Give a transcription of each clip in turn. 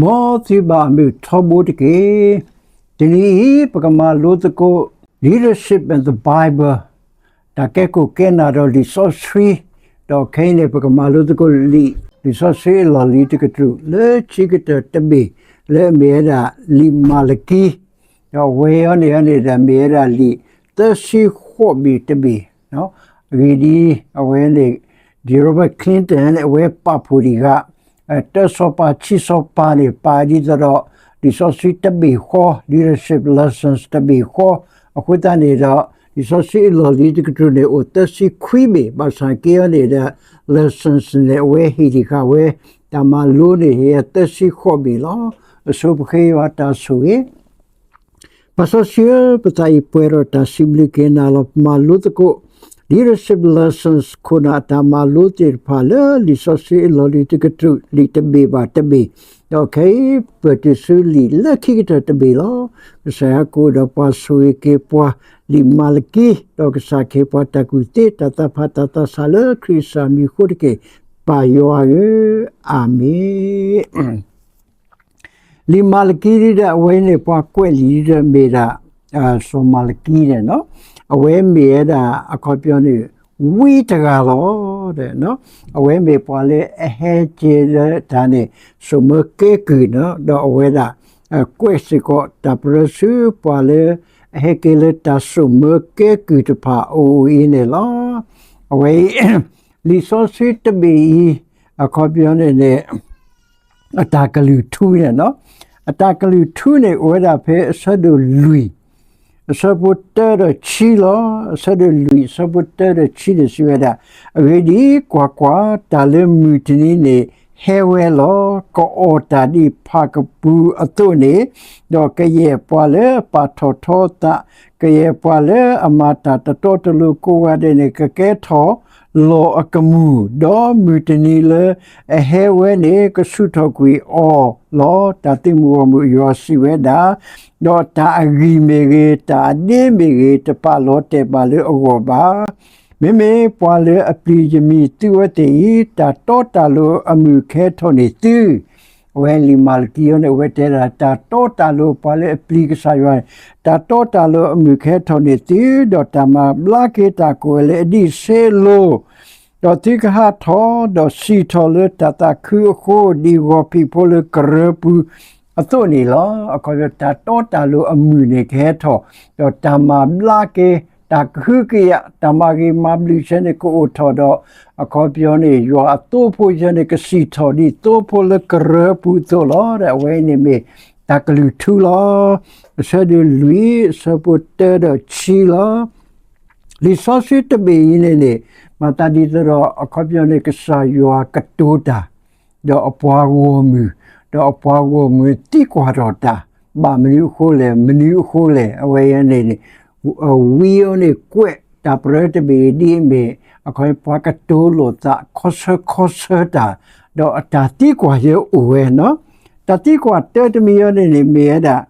မ်သုဘၣ်အမုာ်ထီဘိတက့ၢ်. တနံၤအံၤ ပကမၤလိသကိး Leadership and the Bible တၢ်ကဲခိၣ်ကဲနၢ်ဒီးလံာ်စီဆှံ, ဒီးခဲအံၤန့ၣ် ပကမၤလိသကိးလံာ်, လံာ်စီဆှံအလီၢ်လံၤတကတြူၢ် လၢခံကတၢၢ်တဘ့ၣ် လၢအမ့ၢ်ဝဲဒၣ်လံာ်မၤလကံ, ဒီးအဝဲအံၤန့ၣ်န့ၣ်ဒီးမ့ၢ်ဝဲဒၣ်လံာ်သၢဆံဃိးဘ့ၣ်တဘ့ၣ်, အဂ့ၢ်ဒ်အံၤ, အဝဲန့ၣ် Robert Clinton န့ၣ် အဝဲပာ်ဖှိၣ်ဒံးဃာ် တၢစီၤပၤ ခံစီၤပၤန့ၣ် ပာ်ဒ်သိးဒီး လံာ်စီဆှံတဘ့ၣ်ဃီ, leadership lessons တဘ့ၣ်ဃီ, အဃိသတးန့ၣ်ဒီး လံာ်စီဆှံအလီၢ်လံၤတကတြူၢ်န့ၣ် အိၣ်သၢဆံခွံဘ့ၣ်, ဘၣ်ဆၣ်က့အံၤန့ၣ်ဒီး lessons န့ၣ် အဝဲဟ့ၣ်ဒံးဃာ်ဝဲ တၢ်မၤလိန့ၣ် ဟ့ၣ်သၢဆံဃိးဘ့ၣ်လီၤ. အဆိပဃ့ယွၤတၢ်ဆိၣ်ဂ့ၤ ပၢ်စီဆှံဧၢ, ပသးအံၤပှဲၤဒီးတၢ်စံးဘျုးက့ၤနၤလီၤ. ပမၤလိသကိး Leadership Lessons ခိၣ်နၢ်အတၢ်မၤလိသ့ၣ်တဖၣ်လၢလံာ်စီဆှံအလီၢ်လံၤတကတြူၢ် လံာ်တဘ့ၣ်ဘၣ်တဘ့ၣ်, ဒီးခဲအံၤ ပတုၤဆူလံာ်လၢခံကတၢၢ်တဘ့ၣ်လီၤ. ကစၢ်ယွၤကအိၣ်ဒီးပှၤ ဆိၣ်ဂ့ၤက့ၤပှၤ, လံာ်မၤလကံ, ဒီးကစၢ်ကဟ့ၣ်ပှၤတၢ်ကူၣ်သ့ တၢ်သးဖးတၢ်သးဆးလၢခရံာ်ကစၢ်မံၤအဃိတက့ၢ်. ပၢ်ယွၤဧၢ, အၤမ့ၣ်. လံာ်မၤလကံဒ်ဒီး အဝဲန့ၣ် ပှၤကွဲးလံာ်ဒ်ဒီးမ့ၢ်ဒၣ် စီၤမၤလကံန့ၣ်, အဝဲမ့ၢ်ဝဲဒၣ် အခီပညီန့ၣ် ဝံတဂၤလီၤ. အဝဲမ့ၢ်ပှၤလၢအဟဲက့ၤလၢတၢ်န့ၣ် စိာ်မၢကဲကုၢ်န့ၣ်, ဒီးအဝဲဒၣ် ကွဲးစ့ၢ်ကီးတၢ်ပရၢဆူပှၤလၢ အဟဲက့ၤလၢတၢ်စိာ်မၢကဲကုၢ်တဖၣ်အအိၣ်အံၤန့ၣ်လီၤ. အဝဲအံၤ လံာ်စီဆှံတဘ့ၣ်အံၤ အခီပညီန့ၣ်န့ၣ် အတၢ်ကလုၢ်ထူန့ၣ်, အတၢ်ကလုၢ်ထူန့ၣ် အိၣ်ဝဲဒၣ်ဖဲအဆၢဒိၣ်လွံၢ် အဆၢဖိတၢဒီးခံလီၤ. အဆၢဒိၣ်လွံၢ် အဆၢဖိတၢဒီးခံန့ၣ် စံးဝဲဒၣ်, အဂ့ၢ်ဒ်အံၤ, ကွၢ်ကွၢ်, တၢ်လၢမုၢ်တနံၤန့ၣ် ဟဲဝဲလီၤ. ကအီၣ်တၢ်ဒ်ဖၣ်ကပူၤအသိးန့ၣ်, ဒီးကယဲၢ်ပှၤလၢအပာ်ထီၣ်ထီအသး, ကယဲၢ်ပှၤလၢအမၤတၢ်တတီတလိၤကိးဂၤဒဲးန့ၣ် ကကဲထီၣ်လီၤအကမူၣ်, ဒီးမုၢ်တနံၤလၢအဟဲဝဲန့ၣ် ကဆူၣ်ထီၣ်ကွံာ်အီၤလီၤ. တၢ်သုးမုၢ်ဂီၢ်မုၢ်ယွၤစံးဝဲဒၣ်, ဒီးတၢ်အဂံၢ်မ့ၢ်ဂ့ၤ, တၢ်အဒ့မ့ၢ်ဂ့ၤ, တပာ်လီၤတဲာ်ဘၣ်လၢအဂီၢ်ဘၣ်. မ့မ့ၢ်ပှၤလၢအပျံၤယမံၤသုဝဲသ့ၣ်အံၤ, တၢ်တီတၢ်လိၤအမုၢ်ကဟဲထီၣ်န့ၢ်သု, အဝဲလံာ်မၤလကံအံၤန့ၣ် အဝဲတဲဒၣ် တၢ်တီတၢ်လိၤပှၤလၢအပျံၤကစၢ်ယွၤန့ၣ်, တၢ်တီတၢ်လိၤအမုၢ်ကဟဲထီၣ်န့ၢ်သု, ဒီးတၢ်မၤဘျါက့ၤတၢ်ကိးဝဲလၢအဒံးဆဲးအလိၤ, ဒီးသုကဟးထီၣ်, ဒီးစံၣ်ထီၣ်လၢတၢ်သးခုအဃိ, ဒ်ဂီၤဖံးဖိလၢကရၢပူၤအသိးန့ၣ်လီၤ. အခီပညီ တၢ်တီတၢ်လိၤအမုၢ်န့ၣ်ကဟဲထီၣ်, ဒီးတၢ်မၤဘျါက့ၤ တၢ်ကဟုကယာ် တၢ်မၤဂ့ၤမၤဘျုးဆၢန့ၣ်ကအိၣ်ထီၣ်ဒီး အခီပညီန့ၣ် ယွၤအသိဖိဆၢန့ၣ် ကစံၣ်ထီၣ်ဒ်သိဖိလၢကရၢပူၤအသိးလီၤ. ဒီးအဝဲအံၤန့ၣ်မ့ၢ်တၢ်ကလုၢ်ထူလီၤ. အဆၢဒိၣ်လွံၢ် အဆၢဖိတၢဒီးခံလီၤ. လံာ်စီဆှံတဘ့ၣ်အံၤန့ၣ်န့ၣ် မၤသးဒ်သိးဒီး အခီပညီန့ၣ် ကစၢ်ယွၤကတိၤတၢ် ဒီးအပှၤဂီၢ်မုၢ်, ဒီးအပှၤဂီၢ်မုၢ်သံကွၢ်ထီၣ်တၢ်, ဘၣ်မနုၤအဃိလဲၣ်, မနုၤအဃိလဲၣ်, အဝဲန့ၣ်န့ၣ် ဝံအီၤန့ၣ်ကွဲးတၢ်ပရၢတဘ့ၣ်ဒ်အမ့ၢ် အခီပညီ ပှၤကတိၤလိာ်သး ခီဆၢခီဆၢတၢ်, ဒီးအတၢ်သံကွၢ်ယဲအိၣ်ဝဲန့ၣ်, တၢ်သံကွၢ်တၢတမံၤအံၤန့ၣ်န့ၣ် မ့ၢ်ဝဲဒၣ်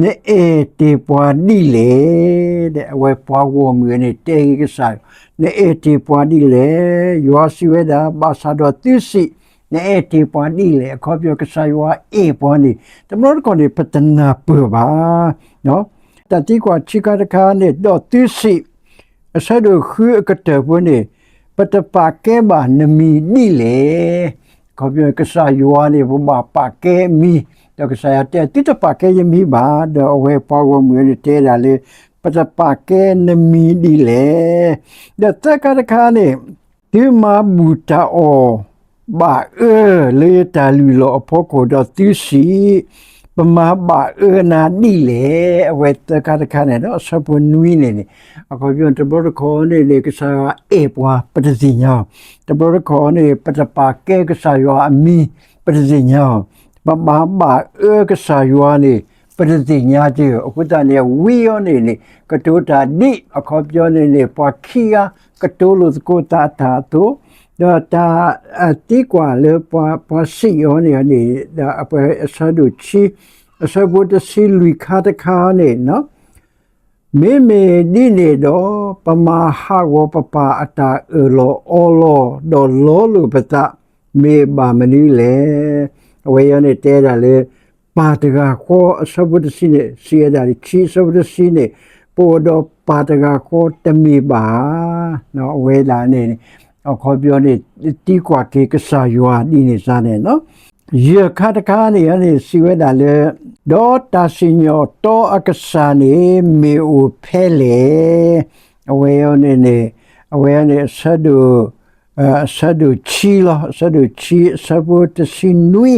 နအဲၣ်တ့ၢ်ပှၤဒ်လဲၣ်, ဒီးအဝဲပှၤဂီၢ်မုၢ်န့ၣ် တဲက့ၤကစၢ်, နအဲၣ်တ့ၢ်ပှၤဒ်လဲၣ်, ယွၤစံးဝဲဒၣ် ဘၣ်ဆၣ်ဒီးသုစံး, နအဲၣ်တ့ၢ်ပှၤဒ်လဲၣ်, အခီပညီ ကစၢ်ယွၤအဲၣ်ပှၤန့ၣ် တဘျီတခီၣ်န့ၣ် ပတနၢ်ပၢၢ်ဘၣ်. တၢ်သံကွၢ်ခံခါတခါန့ၣ် ဒီးသုစံး, အဆၢဒိၣ်ဃုအကတၢၢ်ဖိန့ၣ်, ပတပာ်ကဲဘၣ်နမံၤဒ်လဲၣ်. အခီပညီ ကစၢ်ယွၤန့ၣ် ပဘၣ်ပာ်ကဲမံၤ, ဒီးကစၢ်ယွၤတဲ သုတပာ်ကဲယမံၤဘၣ်, ဒီးအဝဲပှၤဂီၢ်မုၢ်န့ၣ်တဲဒၣ်လၢ ပတပာ်ကဲနမံၤဒ်လဲၣ်. ဒီးသၢခါတခါန့ၣ် သုမၤဘူၣ်တၢ်အီၣ်ဘၣ်အၢလၢယတၢ်လုၢ်လီၢ်အဖီခိၣ် ဒီးသုစံး, ပမၤဘၣ်အၢနၤဒ်လဲၣ်. အဝဲသၢခါတခါန့ၣ်ဒီး အဆၢဖိနွံန့ၣ်န့ၣ်, အခီပညီ တဘျီတခီၣ်န့ၣ်န့ၣ် ကစၢ်ယွၤအဲၣ်ပှၤ ပတသ့ၣ်ညါအီၤ, တဘျီတခီၣ်န့ၣ် ပတပာ်ကဲကစၢ်ယွၤအမံၤ ပတသ့ၣ်ညါအီၤ, ပမၤဘၣ်အၢကစၢ်ယွၤန့ၣ် ပတသ့ၣ်ညါတ့ၢ်, အဃိသတးန့ၣ် ဝံအီၤန့ၣ်န့ၣ် ကတိၤတၢ်ဒ် အခီပညီန့ၣ်န့ၣ် ပှၤခံဂၤကတိၤလိာ်သကိးသးအတၢ်အသိး, ဒီးတၢ်သံကွၢ်လၢပှၤစံးအီၤန့ၣ်န့ၣ် ဒီးအဝဲအဆၢဒိၣ်ခံ အဆၢဖိတဆံလွံၢ်ခါတခါန့ၣ် မ့မ့ၢ်ဒ်န့ၣ်ဒီး ပမၤဟးဂီၤပပၢ်အတၢ်အၢၣ်လီၤအီလီၤ ဒီးလီလိာ်ပသး မ့ၢ်ဘၣ်မနုၤလဲၣ်. အဝဲအံၤန့ၣ်တဲဒၣ်လၢ ပၢ်တဂၤဃီအဆၢဖိတဆံန့ၣ် စံးဝဲဒၣ် ခံအဆၢဖိတဆံန့ၣ် ပအိၣ်ဒီးပၢ်တဂၤဃီတမ့ၢ်ဘၣ်ဧါ. အဝဲဒၣ်န့ၣ် အခီပညီန့ၣ် သံကွၢ်က့ၤကစၢ်ယွၤဒ်န့ၣ်စ့ၢ်န့ၣ်လီၤ. ယဲၢ်ခါတခါန့ၣ်န့ၣ် စံးဝဲဒၣ်လၢ ဒီးတၢ်စံၣ်ညီၣ်တီအကစၢ်န့ၣ် မ့ၢ်အိၣ်ဖဲလဲၣ်. အဝဲန့ၣ်န့ၣ် အဝဲန့ၣ် အဆၢဒိၣ် အဆၢဒိၣ်ခံလီၤ. အဆၢဒိၣ်ခံ အဆၢဖိတဆံနွံ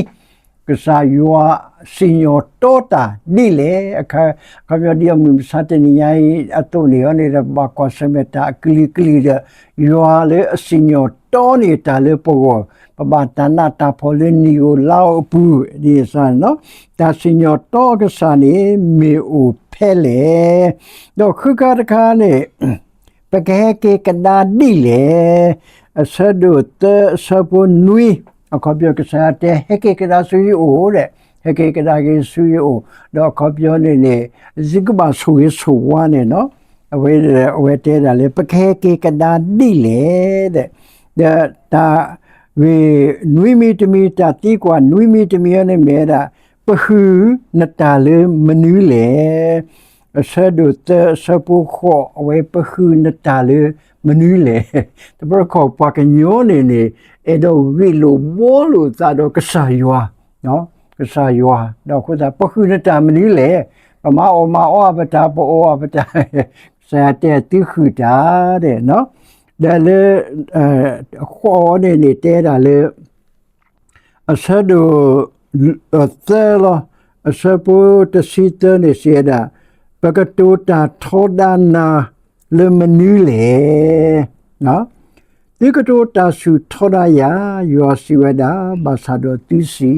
ကစၢ်ယွၤစံၣ်ညီၣ်တီတၢ်ဒ်လဲၣ်. အခီပညီဒ်အမုၢ်မဆါတနံၤညါအံၤအသိးန့ၣ်န့ၣ်ဒီး ပဘၣ်ကွၢ်ဆၢၣ်မဲာ်တၢ်အကလုာ်ကလုာ်ဒီး ယွၤလၢအစံၣ်ညီၣ်တီန့ၢ်တၢ်လၢပဂီၢ်, ပဘၣ်တၢ်နးတၢ်ဖှီၣ်လၢနံၣ်ဧိၤလါဧိၤအပူၤ ဒ်န့ၣ်စ့ၢ်န့ၣ်လီၤ. တၢ်စံၣ်ညီၣ်တီအကစၢ်န့ၣ် မ့ၢ်အိၣ်ဖဲလဲၣ်. ဒီးဃုခါတခါန့ၣ် ပကဟဲက့ၤကဒါဒ်လဲၣ်. အဆၢဒိၣ်သၢ အဆၢဖိနွံ အခီပညီကစၢ်ယွၤတဲ ဟဲက့ၤကဒါဆူယအိၣ်ဒီး ဟဲက့ၤကဒါက့ၤဆူယအိၣ်, ဒီးအခီပညီန့ၣ်န့ၣ် သုကဘၣ်ဆိၣ်ဂ့ၤဆိၣ်ဝါန့ၣ်လီၤ. အဝဲ အဝဲတဲဒၣ်လၢ ပကဟဲက့ၤကဒါဒ်လဲၣ်ဒီး ဒီးတၢ်ဂ့ၢ်နွံမံၤတမံၤ တၢ်သံကွၢ်နွံမံၤတမံၤအံၤန့ၣ်မ့ၢ်ဝဲဒၣ် ပဟုၣ်နတၢ်လၢမနုၤလဲၣ်. အဆၢဒိၣ်သၢ အဆၢဖိဃိး အဝဲပဟုၣ်နတၢ်လၢမနုၤလဲၣ်. တဘျီတခီၣ်ပှၤကညီန့ၣ်န့ၣ် အဲၣ်ဒိးဂ့ၢ်လိာ်ဘှီလိာ်သးဒီးကစၢ်ယွၤ, ကစၢ်ယွၤ, ဒီးအဃိသတး ပဟုၣ်နတၢ်မနုၤလဲၣ်. ပမၤအီၣ်မၤအီအပတၢ် ပအီၣ်အပတၢ် ကစၢ်ယွၤတဲသုဟုၣ်တၢ်ဒီး ဒီးလၢ ဃိးန့ၣ်န့ၣ်တဲဒၣ်လၢ အဆၢဒိၣ် သၢလီၤ. အဆၢဖိတဆံသၢန့ၣ်စံးဝဲဒၣ်, ပကတိၤတၢ်ထီဒါနၤလၢမနုၤလဲၣ်. သုကတိၤတၢ်ဆူၣ်ထီဒါယၤ, ယွၤစံးဝဲဒၣ်, ဘၣ်ဆၣ်ဒီးသုစံ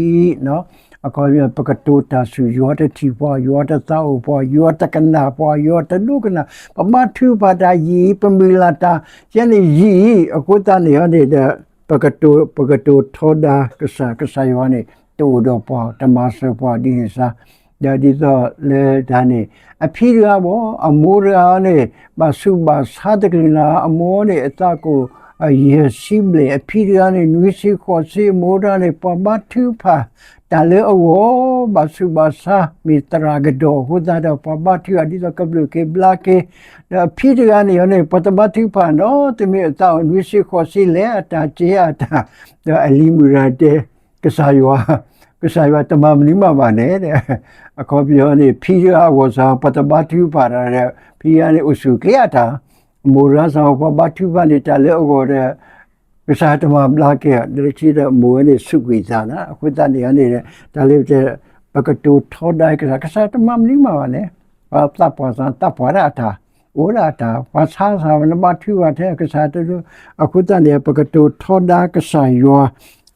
း, အခီပညီ ပကတိၤတၢ်ဆူၣ် ယွၤတထံၣ်ပှၤ, ယွၤတသးအိၣ်ပှၤ, ယွၤတကနၣ်ပှၤ, ယွၤတဒိကနၣ်, ပဘါထုကဖၣ်တၢ်ယံာ်အံၤ, ပမုၢ်လၢ်တၢ် ယဲန့ၣ်ယံာ်အံၤ, အဃိသတးန့ၣ်န့ၣ်ဒီး ပကတိၤ ပကတိၤထီဒါကစၢ်, ကစၢ်ယွၤန့ၣ် တအိၣ်ဒီးပှၤ, တမၤစၢၤပှၤဒ်န့ၣ်စ့ၢ်, ဒီးဒ်သိးလၢတၢ်န့ၣ် အဖံတဂၤဘၣ်, အမိၢ်တဂၤန့ၣ် ဘၣ်ဆူးဘၣ်ဆါတကလုာ်နၤ, အမိၢ်န့ၣ် အသးကိၢ်ယဲၢ်ဆံဘျဲၣ်, အဖံတဂၤန့ၣ် နွံဆံဃိးဆံ, အမိၢ်တဂၤန့ၣ် ပှၤဘါထုကဖၣ်တၢ်လၢအဂီၢ်, ဘၣ်ဆူးဘၣ်ဆါ မ့ၢ်သရၣ်ကဒီးအဃိသတးဒီး ပှၤဘါထုကဖၣ်ဒ်သိးကဘျုးက့ၤဘျါက့ၤ, ဒီးအဖံတဂၤန့ၣ်န့ၣ် ပှၤတဘါထုကဖၣ်နီတမံၤ အသးအိၣ်နွံဆံဃိးဆံ လဲၤအတၢ်က့ၤအတၢ်, ဒီးအလံၤမုၣ်တဂၤတဲ ကစၢ်ယွၤ, ကစၢ်ယွၤတမၤမနုၤမးဘၣ်န့ၣ်, အခီပညီန့ၣ် ဖံတဂၤအဂီၢ်စ့ၢ် ပှၤတဘါထုကဖၣ်ဒီး ဖံတဂၤန့ၣ် အိၣ်ဆူၣ်အိၣ်ချ့အတၢ်, အမိၢ်တဂၤစ့ၢ် ပှၤဘါထုကဖၣ်န့ၣ် တၢ်လၢအဂီၢ်ဒီး ကစၢ်တမၤဘျါက့ၤ, ဒီးတထံၣ်ဒီးမိၢ်ဝဲန့ၣ် စူးကွံာ်သးနၤ, အဃိသတးန့ၣ်န့ၣ် တၢ်လၢပတဲ ပကတိၤထီဒါကစၢ်, ကစၢ်တမၤမနုၤမးဘၣ်န့ၣ်, ပှၤသးပှၢ်သး သးပှၢ်ဒၣ်အတၢ်, အိၣ်ဒၣ်အတၢ်, ပှၤဆါစ့ၢ် နဘါထုကဖၣ်ထဲကစၢ်တဒိ, အဃိသတးန့ၣ် ပကတိၤထီဒါကစၢ်ယွၤ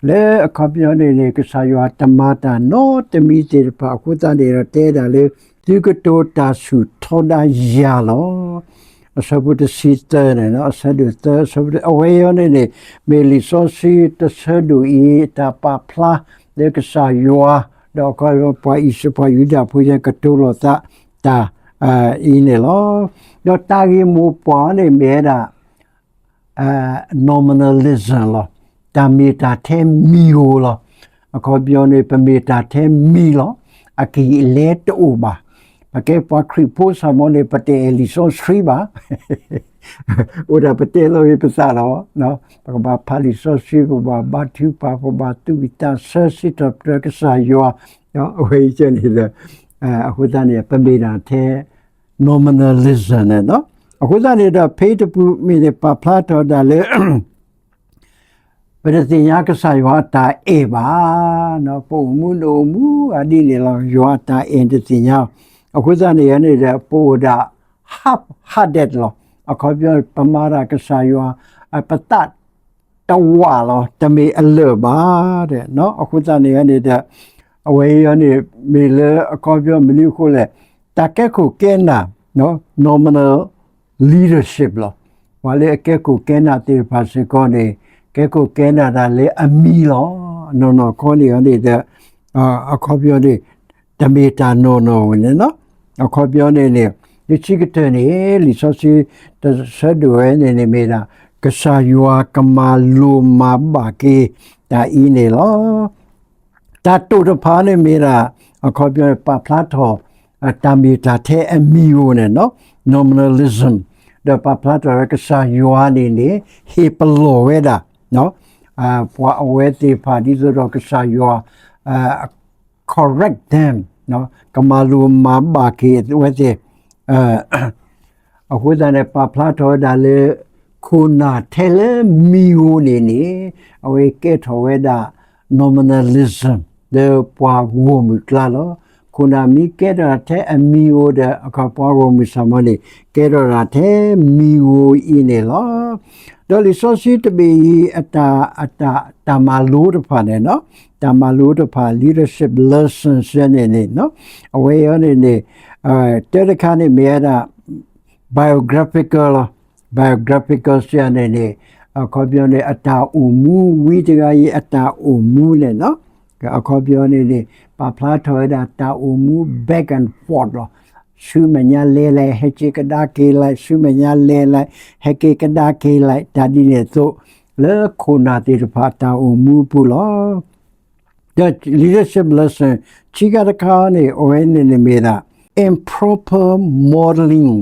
လၢအခီပညီန့ၣ်န့ၣ် ကစၢ်ယွၤတမၤတၢ်နီတမံၤသ့ၣ်တဖၣ် အဃိသတးန့ၣ်ဒီးတဲဒၣ်လၢ သုကတိၤတၢ်ဆူၣ်ထီဒါယၤလီၤ. အဆၢဖိတဆံသၢန့ၣ် အဆၢဒိၣ်သၢ အဆၢဖိ အဝဲအံၤန့ၣ်န့ၣ် မ့ၢ်လံာ်စီဆှံတဆၢဒိၣ်အံၤ တၢ်ပာ်ဖျါလၢကစၢ်ယွၤ ဒီးအခီပညီ ပှၤအံၣ်စရ့လး ပှၤယူဒၤဖိ ကတိၤလိာ်သးတၢ်အံၤန့ၣ်လီၤ. ဒီးတၢ်ဂ့ၢ်မိၢ်ပှၢ်န့ၣ်မ့ၢ်ဝဲဒၣ် nominalism လီၤ. တၢ်မ့ၢ်တၢ်ထဲမံၤဧိၤလီၤ. အခီပညီန့ၣ် ပမ့ၢ်တၢ်ထဲမံၤလီၤ. အက့ၢ်အလဲတအိၣ်ဘၣ်. ပကဲပှၤခရံာ်ဖိစ့ၢ်မ့ၢ်န့ၣ် ပတအဲၣ်လံာ်စီဆှံဘၣ်. အိၣ်ဒၣ်ပတဲလီၤဂ့ၤပသးလီၤ. ပကဘၣ်ဖးလံာ်စီဆှံ, ပဘၣ်ဘါထုကဖၣ်, ပဘၣ်သူၣ်ဝံၣ်သးဆၢစံးထီၣ်ပတြၢၤကစၢ်ယွၤ, အဝဲအံၤန့ၣ်ဒီး အဃိသတးန့ၣ် ပမ့ၢ်ဒၣ်ထဲ nominalism န့ၣ်လီၤ. အဃိသတးန့ၣ်ဒီး ဖဲတပူၤမ့ၢ်န့ၣ် ပာ်ဖျါထီၣ်ဒၣ်လၢ ပတသ့ၣ်ညါကစၢ်ယွၤအတၢ်အဲၣ်ဘၣ်. ပအိၣ်မူနအိၣ်မူအဒ်န့ၣ်လီၤ. ယွၤအတၢ်အဲၣ်တသ့ၣ်ညါ. အဃိသတးန့ၣ်န့ၣ်ဒီး ပအိၣ်ဒၣ် half-hearted လီၤ. အခီပညီ ပမၤဒၣ်ကစၢ်ယွၤ ပသးတဝးလီၤ, တမ့ၢ်အလၢာ်ဘၣ်. အဃိသတးန့ၣ်န့ၣ်ဒီး အဝဲအံၤန့ၣ် မ့ၢ်လၢအခီပညီမနုၤအဃိလဲၣ်, တၢ်ကဲခိၣ်ကဲနၢ် nominal leadership လီၤ. ပှၤလၢအကဲခိၣ်ကဲနၢ်သ့ၣ်တဖၣ်စ့ၢ်ကီးန့ၣ် ကဲခိၣ်ကဲနၢ်တၢ်လၢအမံၤလီၤ. နီၢ်နီၢ်ခီန့ၣ်န့ၣ်ဒီး အခီပညီန့ၣ် တမ့ၢ်တၢ်နီၢ်နီၢ်ဝဲန့ၣ်လီၤ. အခီပညီန့ၣ်န့ၣ် ယဆိကတၢၢ်န့ၣ် လံာ်စီဆှံတဆၢဒိၣ်ဝဲန့ၣ်န့ၣ်မ့ၢ်ဒၣ် ကစၢ်ယွၤကမၤလိၤမၤဘၣ်က့ၤတၢ်အံၤန့ၣ်လီၤ. တၢ်တိာ်တဖၣ်န့ၣ်မ့ၢ်ဒၣ် အခီပညီန့ၣ် ပာ်ဖျါထီၣ် တၢ်မ့ၢ်တၢ်ထဲအမံၤဧိၤန့ၣ် nominalism, ဒီးပာ်ဖျါထီၣ်ဝဲကစၢ်ယွၤန့ၣ်န့ၣ် ဟ့ၣ်ပလီၢ်ဝဲဒၣ် ပှၤအဝဲသ့ၣ်တဖၣ် ဒ်သိးဒီးကစၢ်ယွၤ correct them, ကမၤလိၤမၤဘၣ်က့ၤအဝဲသ့ၣ် အဃိသတးန့ၣ် ပာ်ဖျါထီၣ်ဝဲဒၣ်လၢ ခိၣ်နၢ်ထဲလၢမံၤဧိၤန့ၣ်န့ၣ် အဝဲကဲထီၣ်ဝဲဒၣ် nominalism လၢပှၤဂီၢ်မုၢ်ကျါလီၤ. ခိၣ်နၢ်မ့ၢ်ကဲထီၣ်ထဲအမံၤဧိၤဒီး အခီပညီပှၤဂီၢ်မုၢ်စၢ်မီၤန့ၣ် ကဲထီၣ်ဒၣ်ထဲမံၤဧိၤအံၤန့ၣ်လီၤ. ဒီးလံာ်စီဆှံတဘ့ၣ်အံၤ အတၢ် အတၢ် တၢ်မၤလိတဖၣ်န့ၣ် တၢ်မၤလိတဖၣ် leadership lessons န့ၣ်န့ၣ် အဝဲအံၤန့ၣ်န့ၣ် တၢတခါန့ၣ်မ့ၢ်ဝဲဒၣ် biographical လီၤ. biographical စ့ၢ်န့ၣ်န့ၣ် အခီပညီန့ၣ် အတၢ်အိၣ်မူ ဝံတဂၤအံၤ အတၢ်အိၣ်မူန့ၣ် အခီပညီန့ၣ်န့ၣ် ပာ်ဖျါထီၣ်ဝဲဒၣ်တၢ်အိၣ်မူ back and forth လီၤ. ဆူမဲာ်ညါလဲၤလဲၣ် ဟဲက့ၤကဒါက့ၤလဲၣ်, ဆူမဲာ်ညါလဲၤလဲၣ် ဟဲက့ၤကဒါက့ၤလဲၣ်, တၢ်ဒ်န့ၣ်အသိး လၢခိၣ်နၢ်သ့ၣ်တဖၣ်တၢ်အိၣ်မူအပူၤလီၤ. ဒီး leadership lesson ခံခါတခါန့ၣ် အဝဲန့ၣ်န့ၣ်မ့ၢ်ဒၣ် improper modeling,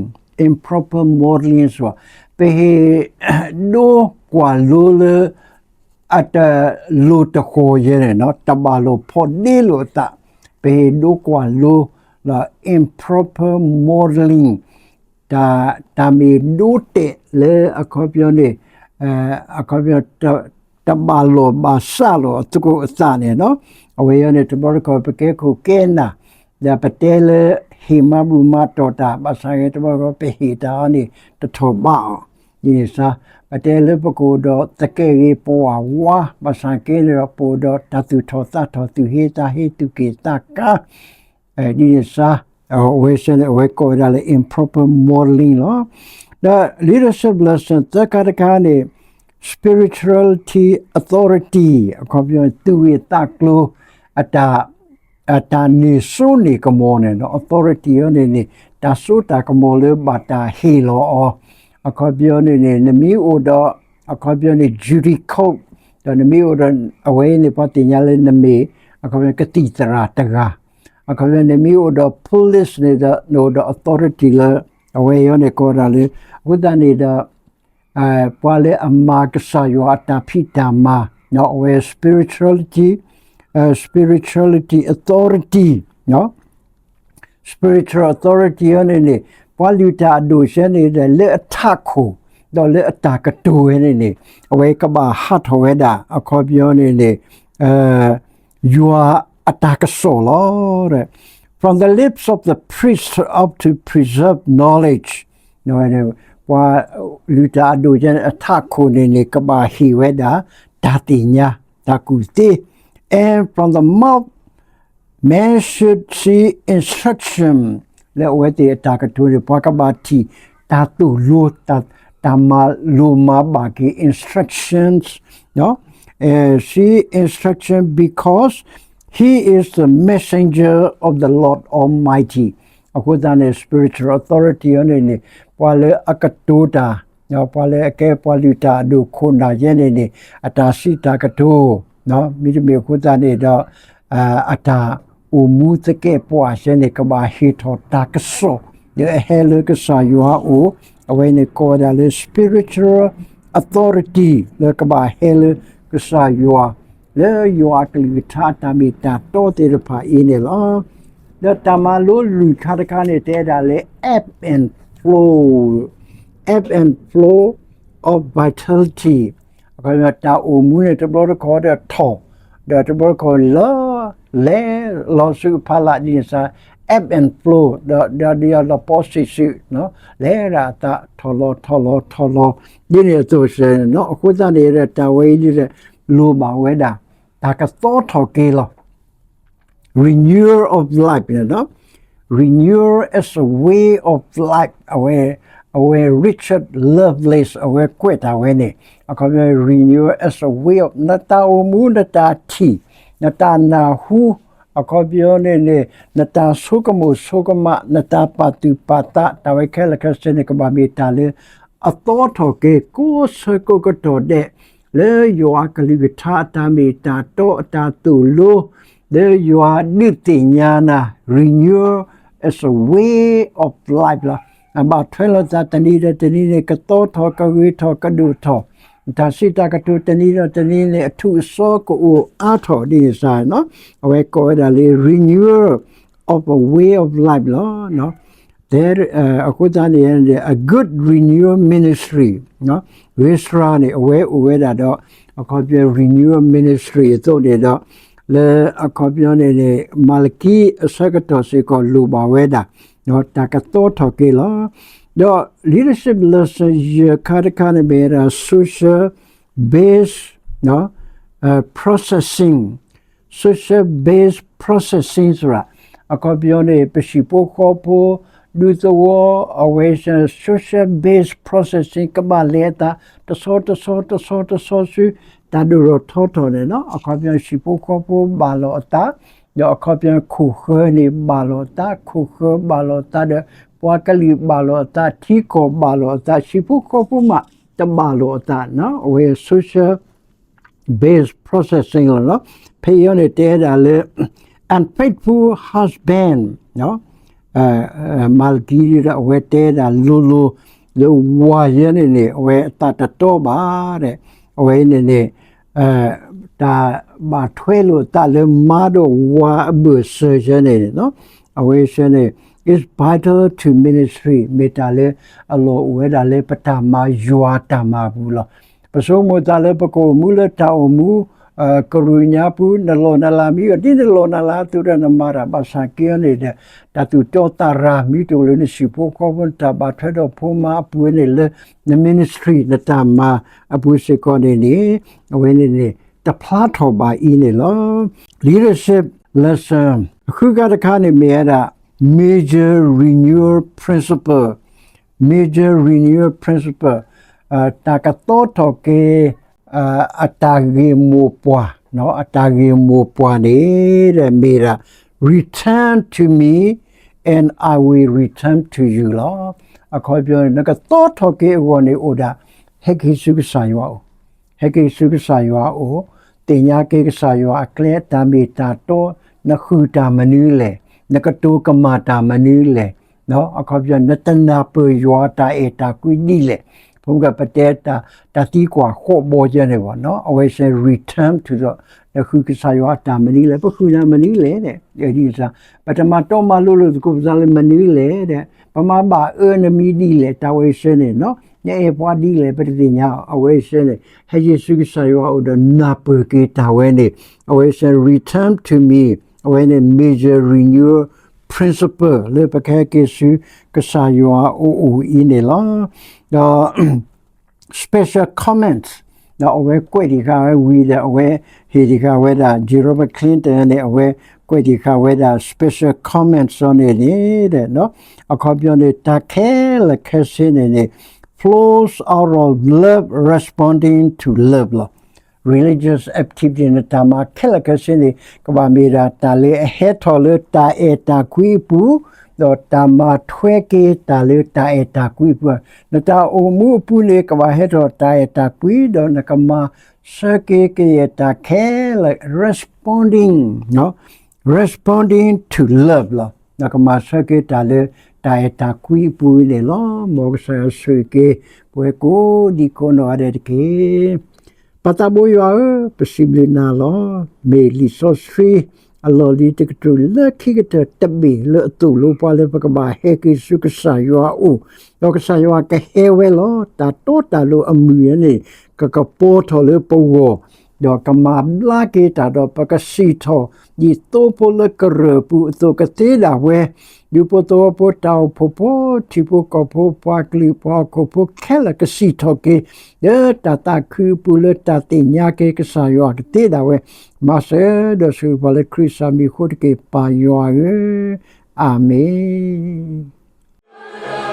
improper modeling ဆို ပဟ့ၣ်ဒိကွၢ်လိလၢ အတလိၤတဃီၤယဲန့ၣ် တဘၣ်လိာ်ဖိးဒ့လိာ်အသး, ပဟ့ၣ်ဒိကွၢ်လိ လၢ improper modeling တၢ် တၢ်မ့ၢ်ဒိတဲာ်လၢအခီပညီန့ၣ် အခီပညီ တဘၣ်လိာ်ဘၣ်စးလိာ်အသကိးအသးန့ၣ် အဝဲအံၤန့ၣ် တဘျီတခီၣ် ပကဲခိၣ်ကဲနၢ် ဒီးပတဲလၢဟ့ၣ်မၤဘူၣ်မၤတီၢ်တၢ် ဘၣ်ဆၣ်ဂ့ၤ တဘျီတခီၣ် ပဟ့ၣ်တၢ်အီၤန့ၣ် တထီၣ်ဘးအီၤ ဒ်န့ၣ်စါ ပတဲလၢပကအိၣ်ဒီးသကဲာ်ဂ့ၤပဝၢ်ဝါ ဘၣ်ဆၣ်က့န့ၣ်ဒီး ပအိၣ်ဒီးတၢ်သူၣ်ထီၣ်သးထီၣ် သူၣ်ဟ့သးဟ့ သူၣ်က့ၣ်သးကါ ဒ်န့ၣ်စါ အဝဲစ့ၢ်န့ၣ် အဝဲကိးဝဲဒၣ်လၢ improper modeling လီၤ. ဒီး leadership lesson သၢခါတခါန့ၣ် spirituality authority အခီပညီ သူၣ်ဂ့ၢ်သးကျိၤ အတၢ် အတၢ်န့ၢ်စိန့ၢ်ကမီၤန့ၣ် authority အံၤန့ၣ်န့ၣ် တၢ်စိတၢ်ကမီၤလၢဘၣ်တၢ်ဟ့ၣ်လီၤအီၤ အခီပညီန့ၣ်န့ၣ် နမ့ၢ်အိၣ်ဒီး အခီပညီန့ၣ် duty code ဒီးနမ့ၢ်အိၣ်ဒီး အဝဲအံၤန့ၣ် ပှၤသ့ၣ်ညါလၢနမ့ၢ် အခီပညီ ကသံၣ်သရၣ်တဂၤ အခီပညီ နမ့ၢ်အိၣ်ဒီး police န့ၣ်ဒီး နအိၣ်ဒီး authority လၢ အဝဲအံၤန့ၣ်ကိးဝဲဒၣ်လၢ အဃိသတးန့ၣ်ဒီး ပှၤလၢအမၤကစၢ်ယွၤအတၢ်ဖံးတၢ်မၤ အဝဲ spirituality, spirituality authority, spiritual authority အံၤန့ၣ်န့ၣ် ပှၤလုၢ်တၢ်အဒိၣ်စ့ၢ်န့ၣ်ဒီး လၢအထးခိၣ် ဒီးလၢအတၢ်ကတိၤဝဲန့ၣ်န့ၣ် အဝဲကဘၣ်ဟးထီၣ်ဝဲဒၣ် အခီပညီန့ၣ်န့ၣ် ယွၤအတၢ်ကစီၣ်လီၤ. From the lips of the priest of to preserve knowledge ပှၤလုၢ်တၢ်အဒိၣ်စ့ၢ်န့ၣ် အထးခိၣ်န့ၣ်န့ၣ် ကဘၣ်ဟ့ၣ်ဝဲဒၣ် တၢ်သ့ၣ်ညါ တၢ်ကူၣ်သ့ and from the mouth man should seek instruction လၢအဝဲသ့ၣ်အတၢ်ကတိၤန့ၣ် ပှၤကဘၣ်ထံၣ် တၢ်သိၣ်လိ တၢ်မၤလိမၤဘၣ်က့ၤ instructions, seek instruction because he is the messenger of the Lord Almighty. အဃိသတးန့ၣ် spiritual authority အံၤန့ၣ်န့ၣ် ပှၤလၢအကတိၤတၢ် ပှၤလၢအကဲပှၤလုၢ်တၢ်အဒိၣ်ခိၣ်နၢ်ယဲန့ၣ်န့ၣ် အတၢ်စံးတၢ်ကတိၤ မ့တမ့ၢ်အဃိသတးန့ၣ်ဒီး အတၢ်အိၣ်မူသကဲာ်ပဝးစ့ၢ်န့ၣ် ကဘၣ်ဟ့ၣ်ထီၣ်တၢ်ကစီၣ် လၢအဟဲလၢကစၢ်ယွၤအအိၣ် အဝဲန့ၣ်ကိးဝဲဒၣ်လၢ spiritual authority လၢကဘၣ်ဟဲလၢကစၢ်ယွၤ လၢယွၤအကလုၢ်ကထါအတၢ်မ့ၢ်တၢ်တီသ့ၣ်တဖၣ်အံၤန့ၣ်လီၤ. ဒီးတၢ်မၤလိလွံၢ်ခါတခါန့ၣ် တဲဒၣ်လၢ ebb and flow, ebb and flow of vitality အခီပညီ တၢ်အိၣ်မူန့ၣ် တဘျီတခီၣ်ဒီးထီၣ် ဒီးတဘျီတခီၣ်လၢ လဲၤလီၤဆူအဖီလာ်ဒ်န့ၣ်စါ ebb and flow ဒီးဒီးဒီးလီၤပီစံးစု လဲၤဒၣ်အသးထီၣ်လီၤထီၣ်လီၤထီၣ်လီၤ ဒ်န့ၣ်အသိးစ့ၢ်န့ၣ် အဃိသတးန့ၣ်ဒီး တၢ်ဝဲအံၤဒ်ဒီး လိၣ်ဘၣ်ဝဲဒၣ် တၢ်ကသီထီၣ်က့ၤလီၤ renewal of life န့ၣ် renewal as a way of life အဝဲ အဝဲ Richard Lovelace အဝဲကွဲးတၢ်ဝဲန့ၣ် အခီပညီ renewal as a way of နတၢ်အိၣ်မူ နတၢ်ထံၣ် နတၢ်နၢ်ဟူ အခီပညီန့ၣ်န့ၣ် နတၢ်ဆိကမိၣ်ဆိကမး နတၢ်ပာ်သူၣ်ပာ်သး တၢ်ဝဲခဲလၢာ်ခဲဆ့န့ၣ် ကဘၣ်မ့ၢ်တၢ်လၢ အသီထီၣ်က့ၤ ကိးဆၢကိးကတီၢ်ဒဲး လၢယွၤအကလုၢ်ကထါအတၢ်မ့ၢ်တၢ်တီအတၢ်သိၣ်လိ လၢယွၤဒုးသ့ၣ်ညါနၤ, renewal is a way of life လီၤ. အဘၣ်ထွဲလိာ်သးတနံၤဒီးတနံၤန့ၣ် ကသီထီၣ် ကဂ့ၤထီၣ် ကဒိၣ်ထီၣ်, တၢ်စံးတၢ်ကတိၤတနံၤဒီးတနံၤန့ၣ် အထူးအစီကအိၣ်အါထီၣ်ဒ်န့ၣ်စ့ၢ်ကီး, အဝဲကိးဝဲဒၣ်လၢ renewal of a way of life လီၤ. အဃိသတးန့ၣ် a good renewal ministry, ဂ့ၤစှၤန့ၣ် အဝဲအိၣ်ဝဲဒၣ်ဒီး အခီပညီ renewal ministry အသိးန့ၣ်ဒီး လၢအခီပညီန့ၣ်န့ၣ် မၤလကံအဆၢကတီၢ်စ့ၢ်ကီးလိၣ်ဘၣ်ဝဲဒၣ် တၢ်ကသီထီၣ်က့ၤလီၤ. ဒီး leadership lesson ယဲၢ်ခါတခါန့ၣ်မ့ၢ်ဝဲဒၣ် social base processing, social base processing စ့ၢ်ကီး, အခီပညီန့ၣ် ပဟံၣ်ဖိဃီဖိ ဒူသဝီ အဝဲ social base processing ကဘၣ်လဲၤအသး တဆီတဆီတဆီတဆီဆူ တၢ်ဒိၣ်ထီၣ်ထီထီၣ်န့ၣ်လီၤ. အခီပညီ ဟံၣ်ဖိဃီဖိဘၣ်လိာ်အသး, ဒီးအခီပညီ ခိၣ်ဃၢၤန့ၣ်ဘၣ်လိာ်အသး, ခိၣ်ဃၢၤဘၣ်လိာ်အသးဒီး ပှၤကလုာ်ဘၣ်လိာ်အသး, ထံကီၢ်ဘၣ်လိာ်အသး, ဟံၣ်ဖိဃီဖိမးတဘၣ်လိာ်အသး, အဝဲ social base processing လီၤ. ဖဲအံၤန့ၣ်တဲဒၣ်လၢ unfaithful husband, မၤလကံဒီး အဝဲတဲဒၣ်လိၤလိၤ လၢဝၤယဲန့ၣ်န့ၣ် အဝဲအသးတတီဘၣ်ဒီး အဝဲန့ၣ်န့ၣ် တၢ်ဘၣ်ထွဲလိာ်အသးလၢမါဒီးဝၤအဘၢၣ်စၢၤယဲန့ၣ်န့ၣ် အဝဲယဲန့ၣ် is vital to ministry မ့ၢ်တၢ်လၢအလီၢ်အိၣ်ဝဲဒၣ်လၢပတၢ်မၤယွၤတၢ်မၤအပူၤလီၤ. ပဆိကမိၣ်သးလၢပကအိၣ်မူလၢတၢ်အိၣ်မူ ကရူၢ်ညါပူၤ နလီၢ်နလၤမ့ၢ်ဂ့ၤ ဒ်နလီၢ်နလၤအသိးဒီးနမၤတၢ်ဘၣ်ဆၣ်က့န့ၣ်ဒီး တၢ်သူၣ်တီသးရၤမ့ၢ်တအိၣ်လၢနဟံၣ်ဖိဃီဖိ နတၢ်ဘၣ်ထွဲဒီးဖိမါအပူၤန့ၣ်လၢ န ministry နတၢ်မၤအပူၤစ့ၢ်ကီးန့ၣ်န့ၣ် အဝဲန့ၣ်န့ၣ် တဖျါထီၣ်ဘၣ်အံၤန့ၣ်လီၤ. Leadership lesson အဃုကါတခါန့ၣ်မ့ၢ်ဝဲဒၣ် major renewal principle, major renewal principle တၢ်ကသီထီၣ်က့ၤ အတၢ်ဂ့ၢ်မိၢ်ပှၢ်, အတၢ်ဂ့ၢ်မိၢ်ပှၢ်န့ၣ် မ့ၢ်ဒၣ် return to me and I will return to you လီၤ. အခီပညီန့ၣ် နကသီထီၣ်က့ၤအဂီၢ်န့ၣ်အိၣ်ဒၣ် ဟဲက့ၤဆူကစၢ်ယွၤအအိၣ်, ဟဲက့ၤဆူကစၢ်ယွၤအအိၣ်, သ့ၣ်ညါက့ၤကစၢ်ယွၤအကျဲအတၢ်မ့ၢ်တၢ်တီ, နဃုတၢ်မနုၤလဲၣ်, နကတိၤကမၣ်တၢ်မနုၤလဲၣ်, အခီပညီ နတနၢ်ပၢၢ်ယွၤတၢ်အဲၣ်တၢ်ကွံဒ်လဲၣ်, ဖိကပတဲ တၢ်သံကွၢ်ဃီဘီယဲန့ၣ်ဘၣ်, အဝဲစ့ၢ် return to ဒီး နဃုကစၢ်ယွၤအတၢ်မနုၤလဲၣ်, ပဃုနၤမနုၤလဲၣ်, ပတမၤတီမၤလိလိာ်သကိးပသးလၢမနုၤလဲၣ်, ပမၤဘၣ်အၢနမံၤဒ်လဲၣ်, တၢ်ဝဲစ့ၢ်န့ၣ် နအဲၣ်ပှၤဒ်လဲၣ် ပတသ့ၣ်ညါ, အဝဲစ့ၢ်န့ၣ် ဟဲက့ၤဆူကစၢ်ယွၤအအိၣ်ဒီးနၢ်ပၢၢ်က့ၤတၢ်ဝဲန့ၣ်, အဝဲစ့ၢ် return to me, အဝဲန့ၣ် major renewal principle လၢပကဟဲက့ၤဆူကစၢ်ယွၤအအိၣ်အံၤန့ၣ်လီၤ. ဒီး special comments ဒီးအဝဲကွဲးတံာ်ဃာ်ဝဲဝံၤဒီး အဝဲဟ့ၣ်တံာ်ဃာ်ဝဲဒၣ် Jerome Clinton န့ၣ် အဝဲကွဲးတံာ်ဃာ်ဝဲဒၣ် special comments စီန့ၣ်န့ၣ် အခီပညီန့ၣ် တၢ်ခဲလၢာ်ခဲဆ့န့ၣ်န့ၣ် flows out of love responding to love လီၤ. Religious activity နတၢ်မၤခဲလၢာ်ခဲဆ့န့ၣ် ကဘၣ်မ့ၢ်ဒၣ်တၢ်လၢအဟဲထီၣ်လၢတၢ်အဲၣ်တၢ်ကွံအပူၤ, ဒီးတၢ်မၤထွဲက့ၤတၢ်လၢတၢ်အဲၣ်တၢ်ကွံအပူၤ, နတၢ်အိၣ်မူအပူၤန့ၣ် ကဘၣ်ဟဲထီၣ်တၢ်အဲၣ်တၢ်ကွံ ဒီးနကမၤဆၢက့ၤကယဲၢ်တၢ်ခဲလၢာ် responding, responding to love လီၤ. နကမၤဆၢက့ၤတၢ်လၢတၢ်အဲၣ်တၢ်ကွံအပူၤန့ၣ်လီၤ. မ်ကစၢ်ယွၤဆိၣ်ဂ့ၤက့ၤ ပဝဲကိးဒံကိးနီၢ်ဂၤဒဲးတက့ၢ်. ပၢ်သးဘိယွၤဧၢ, ပစံးဘျုးနၤလီၤ. မ့ၢ်လံာ်စီဆှံအလီၢ်လံၤတကတြူၢ်လၢခံကတၢၢ်တဘ့ၣ်လၢအသိၣ်လိပှၤလၢပကဘၣ်ဟဲက့ၤဆူကစၢ်ယွၤအအိၣ်, ဒီးကစၢ်ယွၤကဟဲဝဲလီၤ. တၢ်တီတၢ်လိၤအမုၢ်န့ၣ် ကကပီၤထီၣ်လၢပဂီၢ်, ဒီးကမၤဘျါက့ၤတၢ်ဒီး ပကစံၣ်ထီၣ် ဒ်သိဖိလၢကရၢၢ်ပူၤအသိးကသ့ဒၣ်ဝဲ ဒူဖိသဝီဖိ တၢ်အိၣ်ဖှိၣ်ဖိ ထံဖိကီၢ်ဖိ ပှၤကလုာ်ပှၤဟီၣ်ခိၣ်ဖိခဲလၢာ် ကစံၣ်ထီၣ်က့ၤ လၢတၢ်သးခုအပူၤ လၢတၢ်သ့ၣ်ညါက့ၤကစၢ်ယွၤကသ့ဒၣ်ဝဲ, မၤစၢၤဒီးဆိၣ်ဂ့ၤပှၤလၢခရံာ်စၢ်မံၤအဃိတက့ၢ် ပၢ်ယွၤဧၢ, အၤမ့ၣ်.